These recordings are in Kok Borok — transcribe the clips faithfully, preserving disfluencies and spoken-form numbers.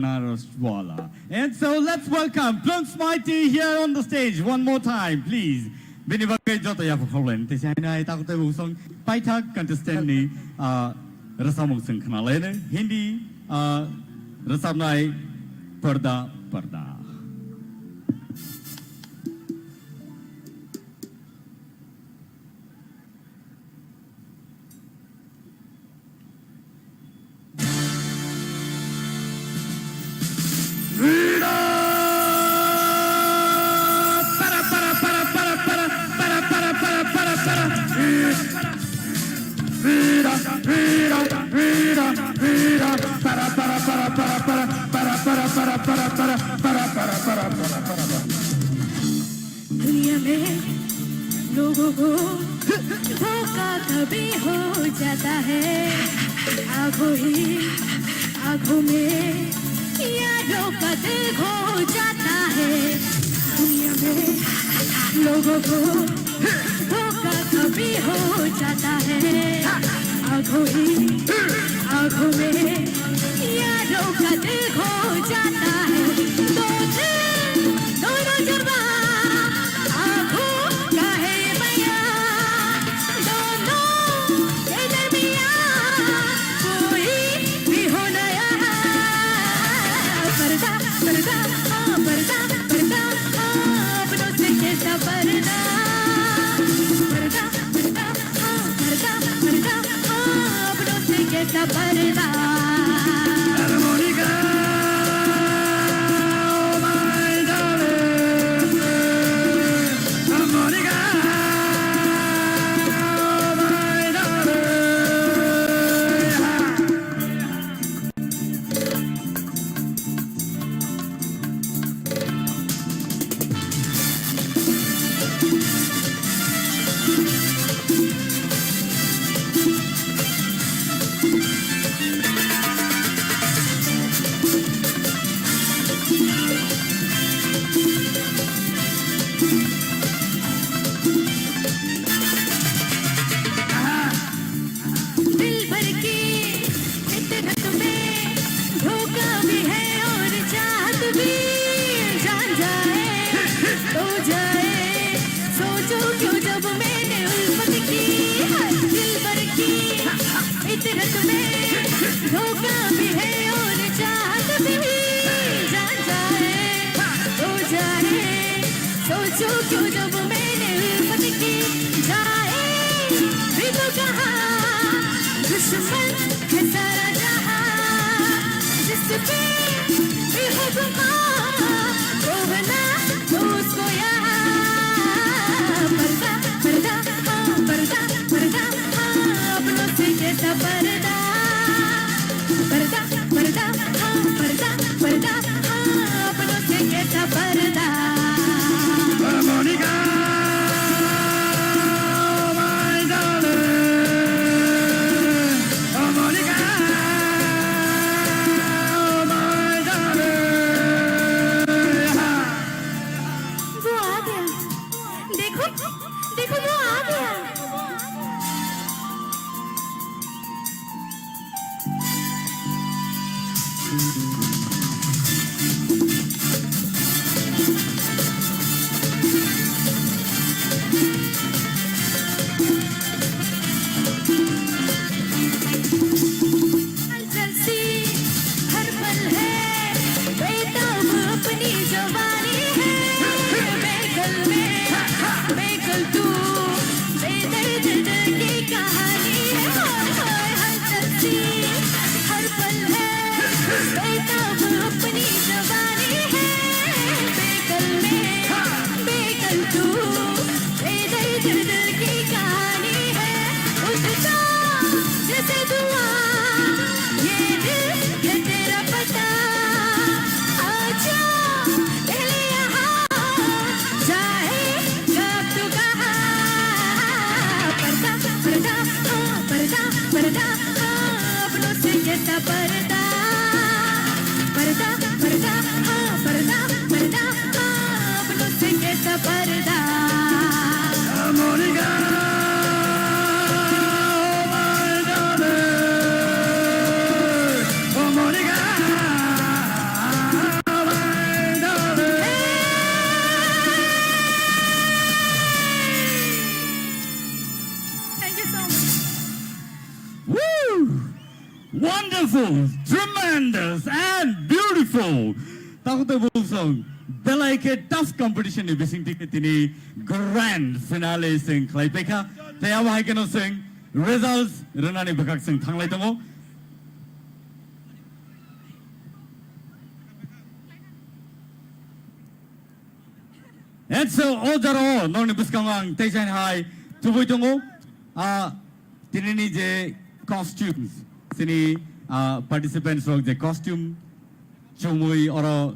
Naraswala. And so let's welcome Prince Mighty here on the stage one more time, please. Bini bagwi joto yapha khawlaini tei sai nai takhuk tei bwswng paithak contestant ni, ah, rwchapmung chwng khna laino. Hindi, ah, rwchapnai Parda Parda. दुनिया में लोगों को धोखा कभी हो जाता है, आंखों ही आंखों में यारों का दिल खो जाता है। दुनिया में लोगों को धोखा कभी हो जाता है, आंखों ही आंखों में यारों का दिल खो जाता है। दो दिल, दोनों जुबां, आंखों का है बयां, दोनों के दरमियां कोई भी हो ना यहाँ। पर्दा, पर्दा, हाँ, पर्दा, पर्दा, हाँ, अपनों से कैसा पर्दा? पर्दा, पर्दा, हाँ, पर्दा, पर्दा, हाँ, अपनों से कैसा पर्दा? Armonica, oh my darling, armonica, oh my darling. दिल भर की फितरत में धोखा भी है और चाहत भी। जान जाए तो जाए, सोचो क्यों जब मैंने उल्फत की। हर दिल भर की फितरत में धोखा भी है और चाहत भी। जान जाए तो जाए, सोचो क्यों जब मैंने उल्फत की। जाए भी तो कहाँ, दुश्मन है सारा जहाँ, जिस पे भी हो गुमां, वो है ना तो उसको यहाँ। पर्दा, पर्दा, हाँ, पर्दा, पर्दा, हाँ, अपनों से कैसा पर्दा? पर्दा, पर्दा, हाँ, पर्दा, पर्दा, हाँ, अपनों से कैसा पर्दा? Monica, my darling, Monica, my darling. वो आ गया। देखो, देखो, वो आ गया। हर पल है बेताब अपनी जवानी है, बेकल में बेकल तू, बेदर्द दिल की कहानी है। हाय हाय हर तस्वीर, हर पल है बेताब अपनी जवानी है, बेकल में बेकल तू, बेदर्द दिल की कहानी है। उठता जैसे धुआं, ये दिल है तेरा पता। आजा पहले यहाँ, जाए कब तू कहाँ। पर्दा, पर्दा, हाँ, पर्दा, पर्दा, हाँ, अपनों से कैसा पर्दा? Tremendous and beautiful. Takhuk tei bukhuk song, belai khe tough competition ni bising twi tini grand finale sing khlai paikha. Tei abo hai kheno sing results rwnani bwkhak sing thanglai tongo. And so, o jora o nokni bwskango ang tei jain hai tubui tongo. Ah, tinini je costumes, sini, ah, participants rok je costume chumui oro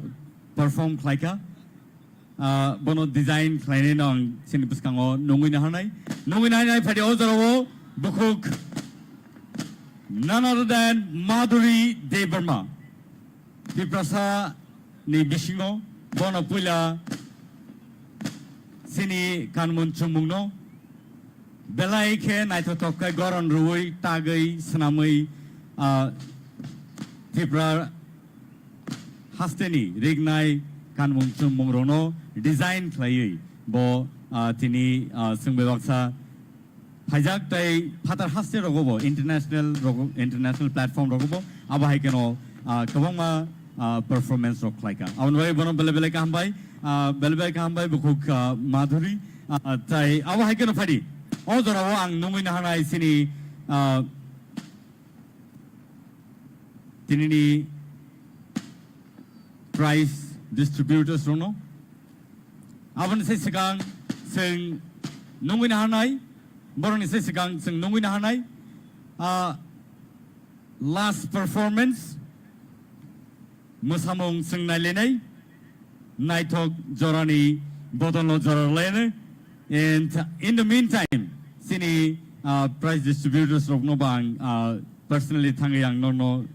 perform khlaikha. Ah, bono design khlainai no ang sini bwskango nungui naharnai. Nungui naharnai phadi o jora o bukhuk none other than Madhuri Debbarma. Tiprasa ni bisingo bono puila sini kanmun chumungno belai khe naithothok khe goron rwui tagwi swnamwi, ah, Tripura hasteni rignai kanmung chumung rokno design khlaiwi bo, ah, tini, ah, chwng bai baksa phaijak tei phatar haste rogo bo international rogo, international platform rogo bo abo hai kheno, ah, kwbangma, ah, performance rok khlaikha. Aboni bagwi bono belai belai kaham bai, ah, belai belai kaham bai bukhuk, ah, Madhuri, ah, tei abo hai kheno phadi. O jorao ang nungwi naharnai sini, ah, tinini prize distributors rokno. Aboni se swkang chwng nungwi naharnai, borokni se swkang chwng nungwi naharnai, ah, last performance, mwsamung chwng nailainai, naithok jorani bodolno jora rwlainai. And in the meantime, chini, ah, prize distributors rokno bo ang, ah, personally thangwi ang nokno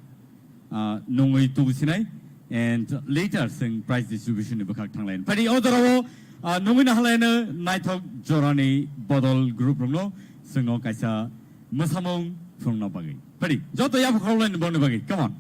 ah, nungwi tubu sinai, and later chwng prize distribution ni bwkhak thanglaini. Phadi o jorao, ah, nungwi naharlaino naithok jorani bodol group rokno chwngno kaisa mwsamung phunukna bagwi. Phadi joto yapha khoroknai ni boni bagwi. Come on.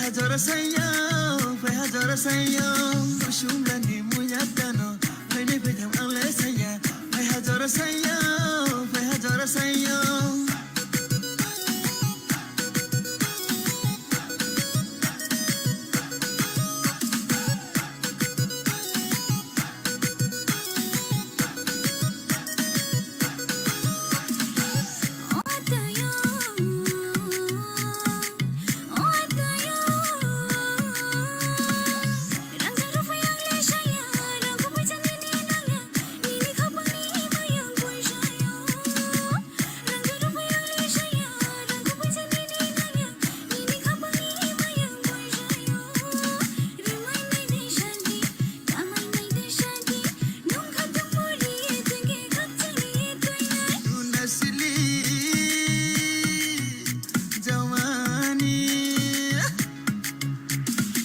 Jora sayo, paiha jora sayo, kusum lani muya tano, paine paitham ang le saya, paiha jora sayo, paiha jora sayo.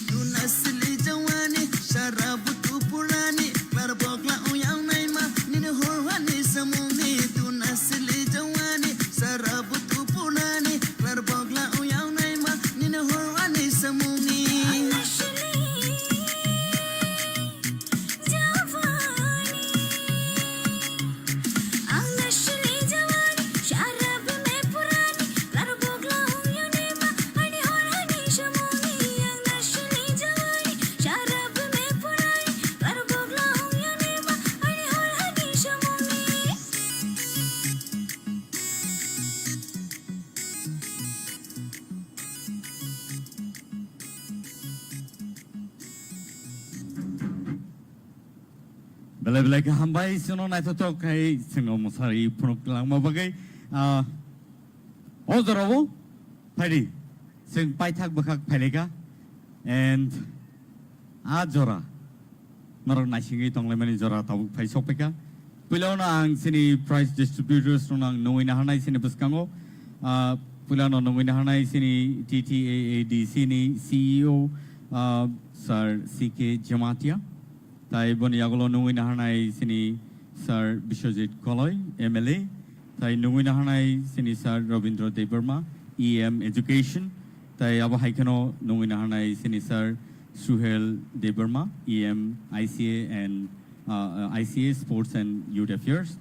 Tuna sili jawani, sara butu purani, klar bokla uyang naima, nini horwani samungni. Tuna sili jawani, sara butu purani, klar bokla uyang naima, nini horwani samungni. Belai belai khe hambai, chwngno naithothok khai chwngno mwsari phunuk langma bagwi. Ah, o jorao phaidi chwng paithak bwkhak phailaikha, and a jora norok naisingwi tonglaimani jora tabuk phai sokphaikha. Puilano ang chini prize distributors rokno ang nungwi naharnai chini bwskango, ah, puilano nungwi naharnai chini T T A A D C ni C E O, ah, Sir C K Jamatia. Tai boni yagulo nungwi naharnai chini Sir Biswajit Koloi, M L A. Tai nungwi naharnai chini Sir Rabindra Debbarma, E M Education. Tai abo hai kheno nungwi naharnai chini Sir Suhel Debbarma, E M I C A and, uh, uh, I C A Sports and Youth Affairs.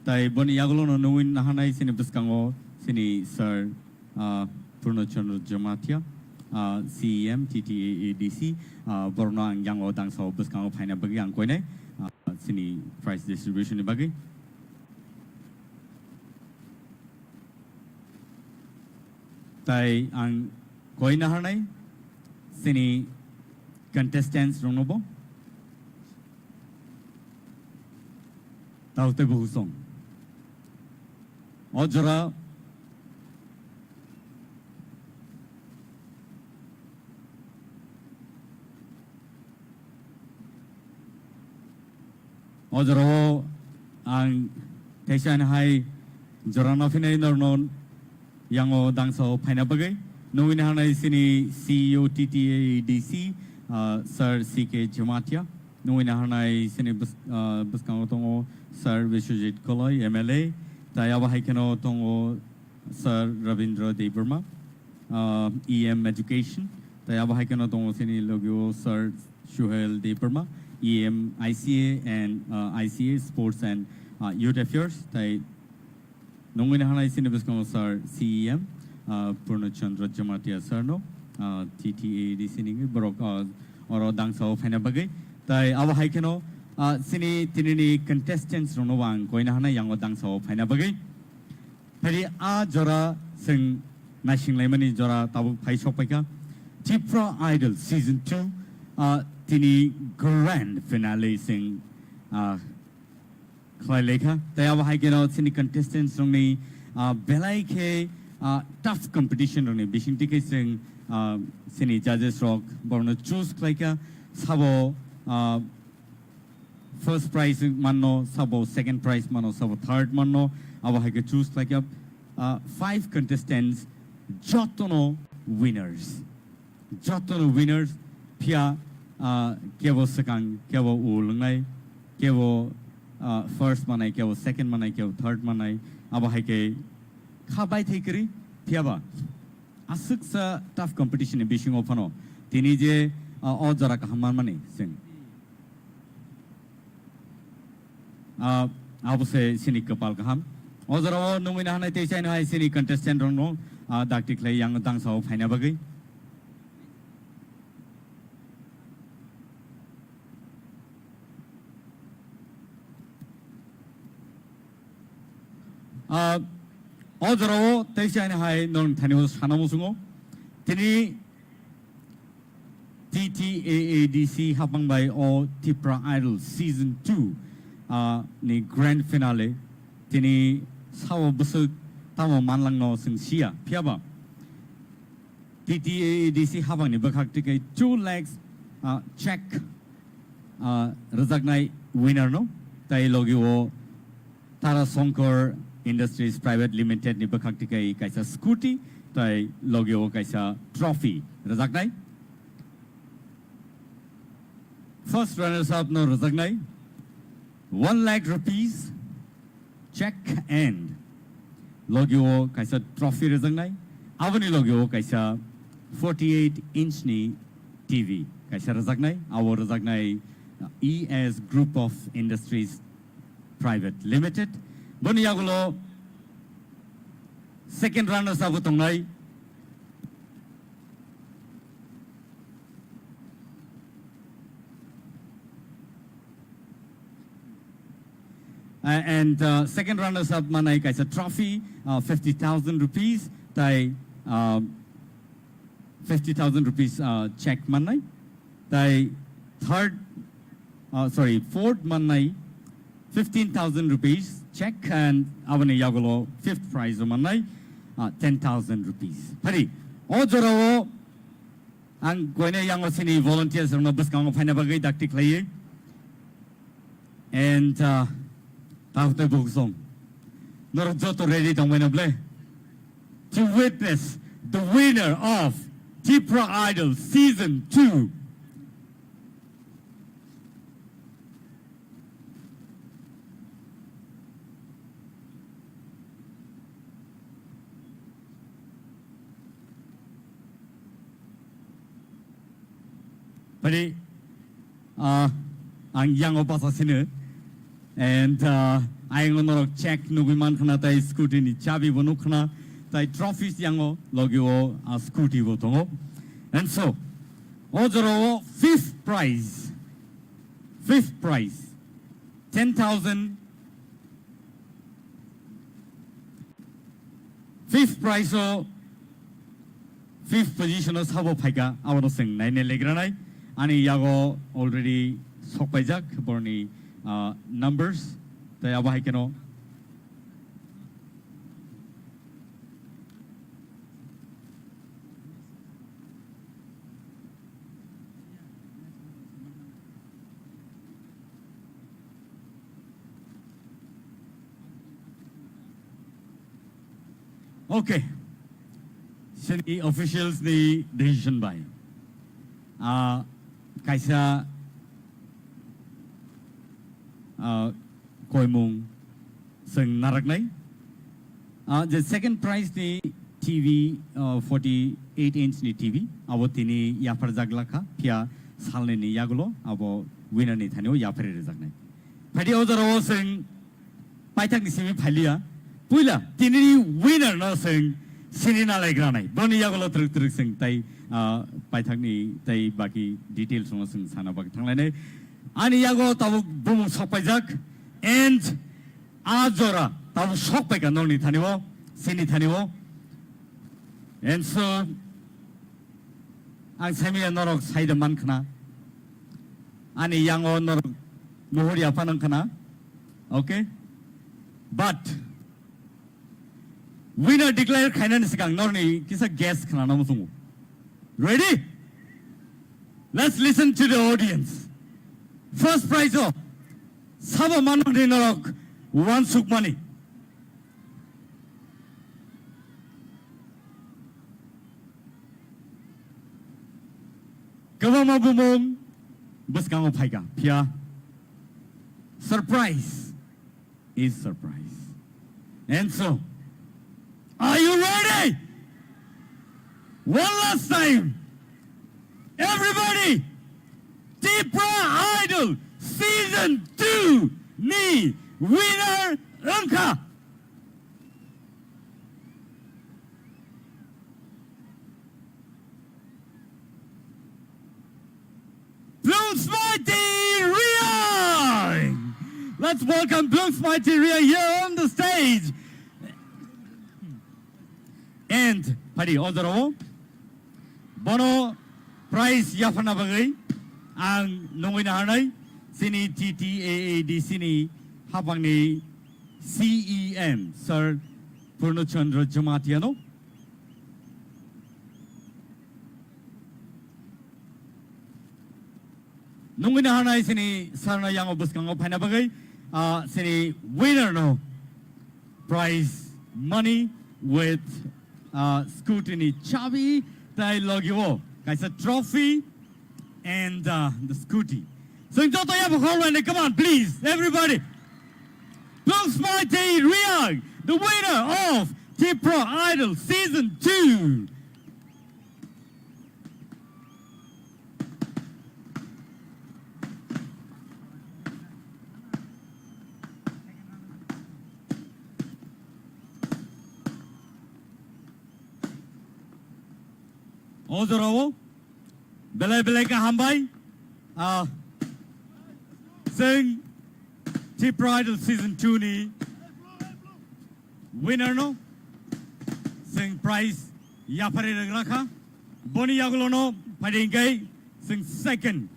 Tai boni yagulo no nungwi naharnai chini bwskango chini Sir, ah, Purno Chandra Jamatia, ah, C E M T T A A D C, ah, borokno ang yango dangsa o bwskango phaina bagwi ang koinai, ah, chini prize distribution ni bagwi. Tai ang koi naharnai chini contestants rokno bo. Tao tei buhusong. O jora, o jorao ang teisa hai jora no phinai norno yango dangsa o phaina bagwi. Nungwi naharnai chini C E O T T A A D C, ah, Sir C K Jamatia. Nungwi naharnai chini bws-, ah, bwskango tongo Sir Biswajit Koloi, M L A. Tai abo hai kheno tongo Sir Rabindra Debbarma, ah, E M Education. Tai abo hai kheno tongo chini logio Sir Suhel Debbarma, E M I C A and, ah, I C A Sports and, ah, Youth Affairs. Tai nungwi naharnai chini bwskango Sir C E M, ah, Purno Chandra Jamatia Sir no, ah, T T A D C ni borok, ah, oro dangsa o phaina bagwi. Tai abo hai kheno, ah, chini tinini contestants rokno bo ang koi naharnai yango dangsa o phaina bagwi. Phaidi a jora chwng naisinglaimani jora tabuk phai sokpaikha. Tipra Idol Season two, ah, tini grand finale chwng, ah, khlai laikha. Tai abo hai kheno chini contestants rokni, ah, belai khe, ah, tough competition rokni bisingtwi khe chwng, ah, chini judges rok borokno choose khlaikha. Sabo, ah, first prize manno, sabo second prize manno, sabo third manno, abo hai khe choose khlaikha. Ah, five contestants jotono winners. Jotono winners, phiya, ah, kebo swkang, kebo o lwngnai, kebo, ah, first manai, kebo second manai, kebo third manai, abo hai khe kha baithai kwrwi, phiyaba Aswksa tough competition ni bisingo phano tini je, ah, o jora kaham manmani chwng. Ah, abo se chini kwpal kaham. O jorao nungwi nahanai tei chaino hai chini contestant rokno, ah, dakti khlai yang dangsa o phaina bagwi. Ah, o jorao tei chaino hai nong thani o sana muchungo. Tini T T A A D C hapang bai o Tipra Idol Season two, ah, ni grand finale tini sao bwswk tamo manlangno chwng siya. Phiyaba T T A A D C hapang ni bwkhak twi khe two lakhs, ah, check, ah, rwjaknai winner no, tai logi o Tara Shankar Industries Private Limited ni bwkhak twi khe kaisa scooty, tai logi o kaisa trophy rwjaknai. First runners up no rwjaknai one lakh rupees check and logi o kaisa trophy rwjaknai. Aboni logi o kaisa forty-eight inch ni T V kaisa rwjaknai. Abo rwjaknai, uh, E S Group of Industries Private Limited. Boni yagulo second runners up tongnai. Uh, and, uh, second runners up manai kaisa trophy, uh, fifty thousand rupees, tai, uh, fifty thousand rupees, uh, check manai, tai third, uh, sorry, fourth manai fifteen thousand rupees check, and aboni yagulo fifth prize manai, uh, ten thousand rupees. Phari, o jorao ang koine yango sini volunteers rokno bwskango phaina bagwi dakti khlaiwi. And, uh, takhwtwi bukhuk song. Norok joto ready tongbaino ble? To witness the winner of Tipra Idol Season two. Bari, ah, ang yango basa sino. And, ah, ayang norok check nugui man khna, tai scooty ni chabi bo nuk khna, tai trophies yango logi o, ah, scooty bo tongo. And so, o jora o fifth prize, fifth prize, ten thousand. Fifth prize o, fifth position o sabo phaika, abono chwng naine legranai. Ani yago already sokpaijak borni, ah, numbers. Tai abo hai keno. Okay. Chini officials ni decision bai, ah, kaisa, ah, koimung chwng naraknai. Ah, je second prize ni T V, ah, forty-eight inch ni T V, abo tini yapharjak lakha, phiya salnwi ni yagulo abo winner ni thani o yapharwi rwjaknai. Phaidi o jora o chwng paithak ni simi phailiya. Puila tini ni winner no chwng sini nalaigra nai. Boni yagulo twrwk twrwk chwng tai, ah, paithak ni tai baki details no chwng sana bagwi thanglainai. Ani yago tabuk bumung sokpaijak and a jora tabuk sokpaika nokni thani o, sini thani o. And so, ang saimaya norok saida man khna. Ani yango norok muhur yapha nang khna. Okay? But winner declare khainani swkang norni kisa guess khna namu sungu. Ready? Let's listen to the audience. First prize o sabo manmani norok wansukmani. Kwbangma bumung bwskango phaika, phiya surprise is surprise. And so, are you ready? One last time, everybody, Tipra Idol Season two ni winner wngkha Blung Smaiti Riang. Let's welcome Blung Smaiti Riang here on the stage. And phaidi o jorao bono prize yapharna bagwi ang nungwi naharnai chini T T A A D C ni hapangni C E M Sir Purno Chandra Jamatia no. Nungwi naharnai chini sarno yango bwskango phaina bagwi, ah, chini winner no prize money with, ah, scooty ni chabi tai logi o kaisa trophy and, ah, the scooty. Chwng joto yapha khorlainai, come on, please, everybody. Blung Smaiti Riang, the winner of Tipra Idol Season two. O jorao belai belai khe hambai. Ah, chwng Tipra Idol Season two ni winner no chwng prize yapharwi rwgrakha. Boni yagulo no phaidi hwnkhe chwng second.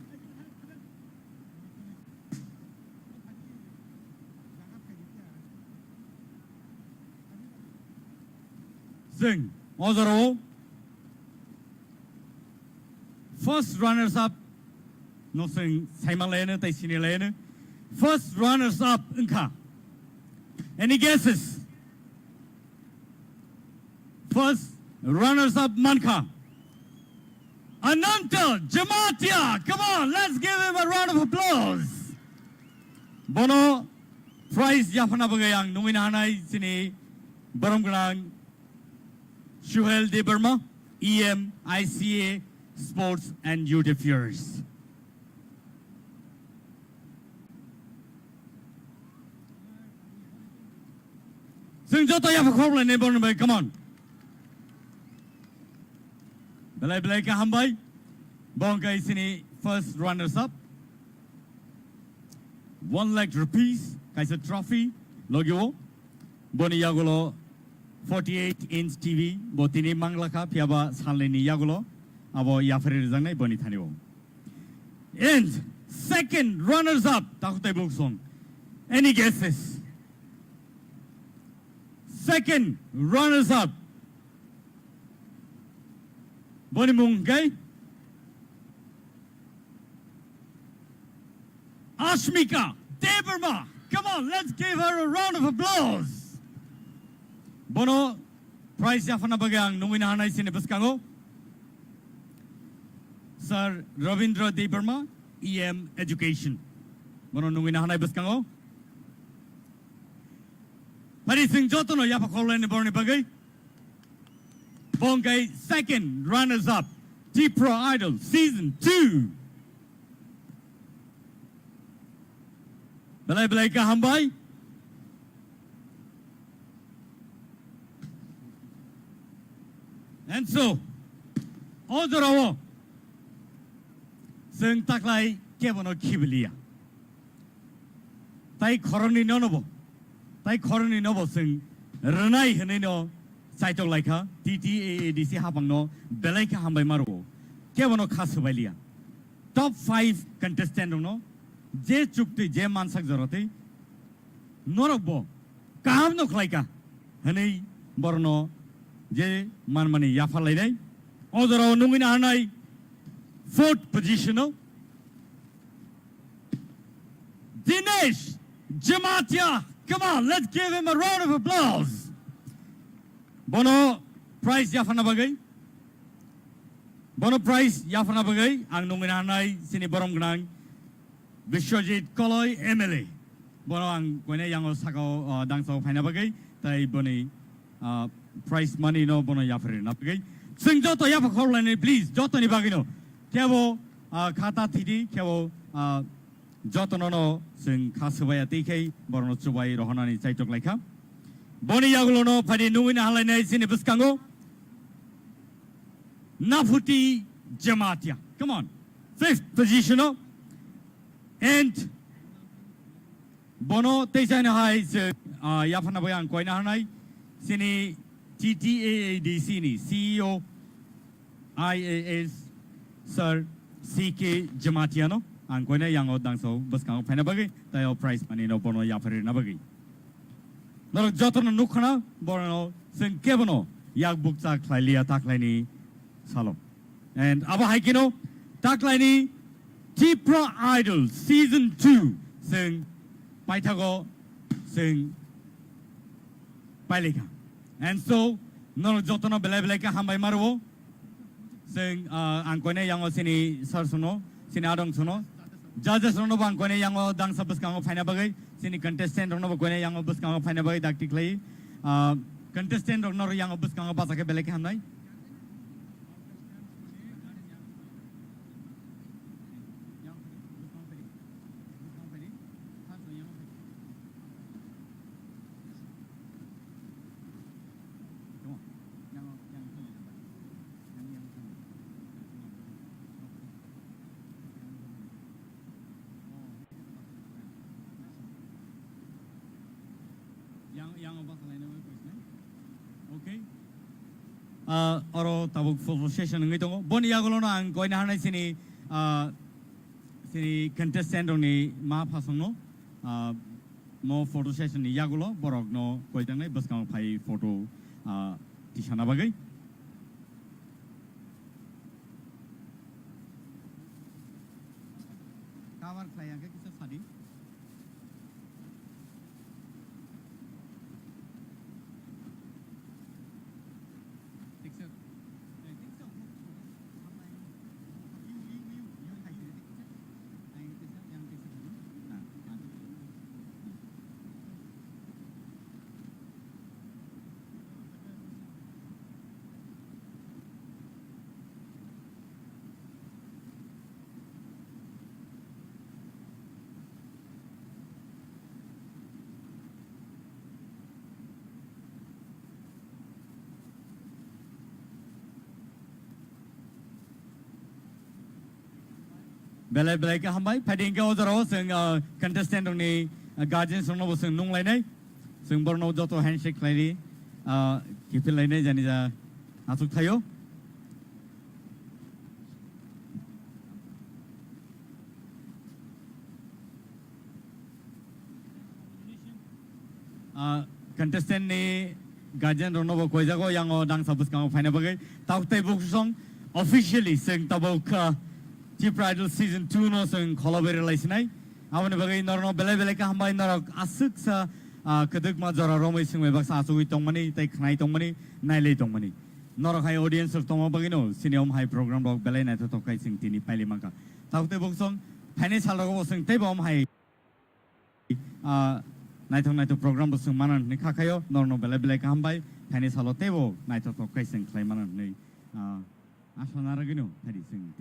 Chwng o jorao first runners up no chwng saimanlaino tei sinilaiano. First runners up wngkha. Any guesses? First runners up mankha Ananta Jamatia. Come on, let's give him a round of applause. Bono prize yaphana bagwi ang nungwi nahanai chini borom gwnang Suhel Debbarma, E M I C A Sports and Youth Affairs. Chwng joto yapha khorlainai borni bai, come on. Belai belai khe hambai. Bo wngkha chini first runners up. One lakh rupees kaisa trophy logio. Boni yagulo forty-eight inch T V bo tini manglakha, phiyaba salnini yagulo abo yapharwi rwjaknai boni thani o. And second runners up, takhuk tei buksong. Any guesses? Second runners up. Boni mung hwnkhe Ashmika Debbarma. Come on, let's give her a round of applause. Bono prize yaphana bagwi ang nungwi nahanai chini bwskango Sir Ravindra Debbarma, E M Education. Bono nungwi nahanai bwskango. Phaidi chwng jotono yapha khorlaini borni bagwi. Bo wngkha second runners up, Tipra Idol Season two. Belai belai khe hambai. And so, o jorao chwng taklai kebono khibiliya. Tai khoroknwi nono bo, tai khoroknwi nobo chwng rwnai hwnwi no chaitok laikha, T T A A D C hapang no belai khe hambai ma rwo. Kebono kha swbailiya. Top five contestant rokno je chukti, je mansak jorotwi norok bo kaham no khlaika hwnwi borokno je manmani yapharlainai. O jorao nungwi naharnai fourth position o Dinesh Jamatia. Come on, let's give him a round of applause. Bono prize yaphana bagwi, bono prize yaphana bagwi ang nungwi naharnai chini borom gwnang Biswajit Koloi M L A. Bono ang koine yango sakao, uh, dangsao phaina bagwi, tai boni, uh, prize money no bono yapharwi rwna bagwi. Chwng joto yapha khorlainai, please, jotoni bagwino. Kebo, ah, khata thidi, kebo, ah, jotono no chwng kha swbaiya tei khai borokno chubai rohornani chaitok laikha. Boni yagulono phadi nungwi nahalainai chini bwskango Naphuti Jamatia. Come on. Fifth position o. And bono teisa hino hai se, ah, yaphana bai ang koina hanai. Chini T T A A D C ni C E O I A S Sir C K Jamatia no ang koina yango dangso bwskango phaina bagwi tei o prize money no bono yapharina bagwi. Norok jotono nukkhana, borokno chwng kebono yak bukcha khlai liya taklaini salo. And abo hai kheno taklaini Tipra Idol Season two chwng paithago chwng pailikha. And so, norok jotono belai belai khe hambai ma rwo. Chwng, ah, ang koine yango chini sir sono, chini adong sono. Judges rokno bo ang koine yango dangsa bwskango phaina bagwi, chini contestant rokno bo koine yango bwskango phaina bagwi dakti khlai. Ah, contestant rokno yango bwskango bacha khe belai khe hamnai. Yang, yang apa selain nama question? Okay. Ah, oro tabuk photo session wngwi tongo. Boni yagulono ang koina hanai sini, ah, sini contestant rokni ma phasongno, ah, mo photo session ni yagulo borokno koitangnai bwskango phai photo, ah, tisana bagwi. Cover khlai ang khe kisa sadi. Belai belai khe hambai. Phaidi hwnkhe o jorao chwng, ah, contestant rokni, ah, guardians rokno bo chwng nunglainai. Chwng borokno joto handshake khlaidi, ah, kiphil lainai jani ja achuk thaio. Ah, contestant ni guardian rokno bo koijago yango dangsa bwskango phaina bagwi. Tabuk tei bukusong officially chwng tabuk, ah, Tipra Idol Season two no chwng kholo berwi lai sinai. Aboni bagwi norokno belai belai khe hambai, norok aswksa, ah, kwdwkma jora romwi swngbai baksa achugwi tongmani tei khnai tongmani, nailai tongmani. Norok hai audience rok tongma bagwino chini om hai program rok belai naithothok khai chwng tini paili mankha. Tabuk tei bukusong phainai sal rogo bo chwng teibo om hai Ah, naithok naithok program bo chwng mano hinwi kha khaio, norokno belai belai kaham bai, phaini salo teibo naithok thok khai chwng khlai mano hinwi, ah, asa narwgwino phaidi chwng.